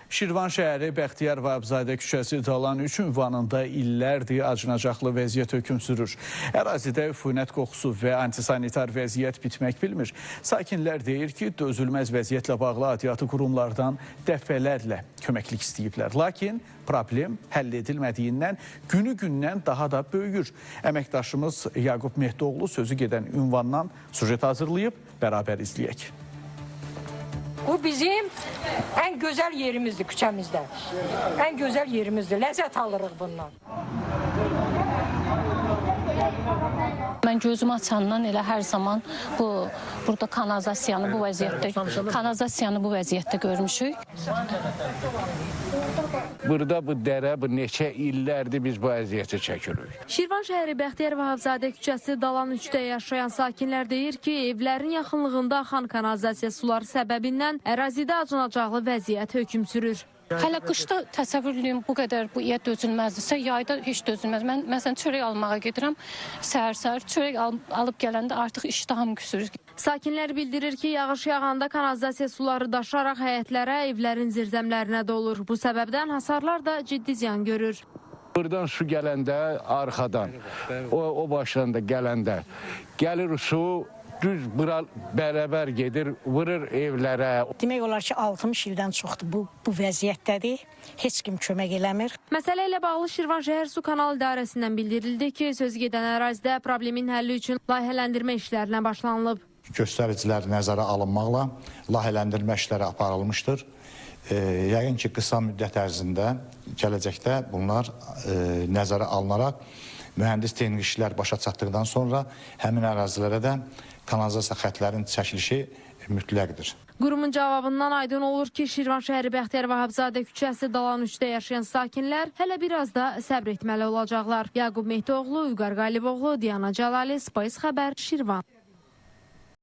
Şirvan şəhəri Bəxtiyar Vahabzadə küçəsi Dalan 3 ünvanında illərdir acınacaqlı vəziyyət hökm sürür. Ərazidə üfunət qoxusu və antisanitar vəziyyət bitmək bilmir. Sakinlər deyir ki, dözülməz vəziyyətlə bağlı aidiyyatı qurumlardan dəfələrlə köməklik istəyiblər. Lakin problem həll edilmədiyindən günü-gündən daha da böyüyür. Əməkdaşımız Yaqub Mehdoğlu sözü gedən ünvandan süjet hazırlayıb, bərabər izləyək. Bu bizim ən gözəl yerimizdir küçəmizdə. Ən gözəl yerimizdir. Ləzzət alırıq bundan. Mən gözümü açandan elə hər zaman bu burada kanalizasiyanı bu vəziyyətdə görmüşük. Burada bu dərə bu neçə illərdir biz bu əziyyəti çəkirik. Şirvan şəhəri Bəxtiyar Vahabzadə küçəsi Dalan 3-də yaşayan sakinlər deyir ki, evlərin yaxınlığında axan kanalizasiya suları səbəbindən ərazidə acınacaqlı vəziyyət hökm sürür. Hələ qışda təsəvvür edin bu qədər bu iyə dözülməzdirsə, yayda heç dözülməz. Mən məsələn çörək almağa gedirəm, səhər-səhər çörək alıb gələndə artıq iştahım küsür. Sakinlər bildirir ki, yağış yağanda kanalizasiya suları daşaraq həyətlərə, evlərin zirzəmlərinə dolur. Bu səbəbdən hasarlar da ciddi ziyan görür. Buradan su gələndə arxadan, o başdan da gələndə gəlir su düz bura bərabər gedir, vurur evlərə. Demək olar ki, 60 ildən çoxdur bu vəziyyətdədir. Heç kim kömək eləmir. Məsələ ilə bağlı Şirvan şəhər su kanal idarəsindən bildirildi ki, sözü gedən ərazidə problemin həlli üçün layihələndirmə işlərinə başlanılıb. Göstəricilər nəzərə alınmaqla layihələndirmə işləri aparılmışdır. Yəqin ki, qısa müddət ərzində gələcəkdə bunlar nəzərə alınaraq mühəndis texniki işlər başa çatdıqdan sonra həmin ərazilərə də kanalizasiya xətlərinin çəkilişi mütləqdir. Qurumun cavabından aydın olur ki, Şirvan şəhəri Bəxtiyar Vahabzadə küçəsi Dalan 3-də yaşayan sakinlər hələ biraz da səbr etməli olacaqlar. Yaqub Mehdoğlu, Vüqar Qaliboğlu, Diana Cəlali, Space Xəbər, Şirvan.